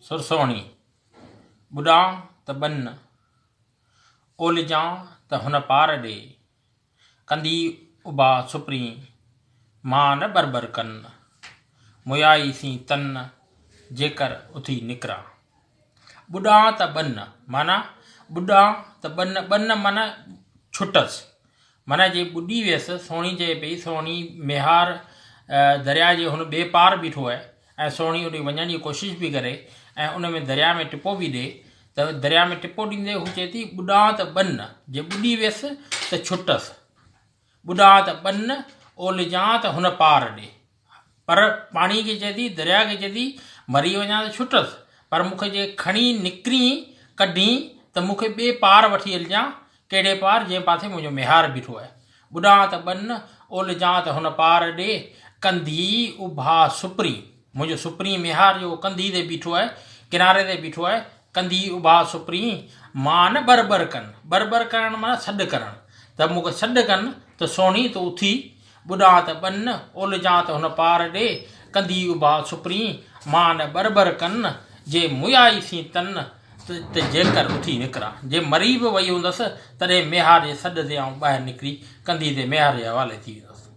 سرسوڻي، ٻڏان ته ٻن، اولجان ته هن پار ڏي، ڪنڌي اڀا سپرين، مان نه ٻرٻر ڪن، مويائي سين تن، جيڪر اٿي نڪران. ٻڏان ته ٻن، معنيٰ ٻڏان ته ٻن، ٻن معنيٰ ڇٽس، معنيٰ جي ٻڏي ويس، سهڻي چئي پئي، سهڻي ميهار درياء جي هن ٻئي پار بيٺو آهي ۽ سهڻي اوڏي وڃڻ جي ڪوشش پئي ڪري ۽ ان ۾ درياء ۾ ٽپو به ڏي ته درياء ۾ ٽپو ڏيندي هو چئي ٿي ٻڏان ته ٻن، جي ٻڏي ويس ته ڇٽس، ٻڏان ته ٻن، اولجان ته هن پار ڏي. پر پاڻي کي چئي ٿي، درياء کي چئي ٿي، مري وڃان ته ڇٽس، پر مون کي جي کڻي نڪرين، ڪڍين، ته مون کي ٻئي پار وٺي هلجان، ڪهڙي پار، جنهن پاسي منهنجو ميهار بيٺو آهي. ٻڏان ته ٻن، اولجان ته هن پار ڏي، ڪنڌي اڀا سپرين، منهنجو سپرين ميهار جيڪو ڪنڌي تي بيٺو آهي، ڪناري تي بيٺو آهي، ڪنڌي اڀا سپرين، مان نه ٻر ٻر ڪن، ٻر ٻر ڪرڻ معنيٰ سڏ ڪرڻ، ته مون کي سڏ ڪن ته سهڻي تون اٿي، ٻڏان ته ٻن، اولجان ته هن پار ڏي، ڪنڌي اڀا سپرين، مان نه ٻر ٻر ڪن، جي مويائي سين تن، ته جيڪر اٿي نڪران. جي مري به وئي هوندس، تڏهن ميهار جي سڏ تي آئون ٻاهر نڪري ڪنڌي تي ميهار جي حوالي ٿي ويندس.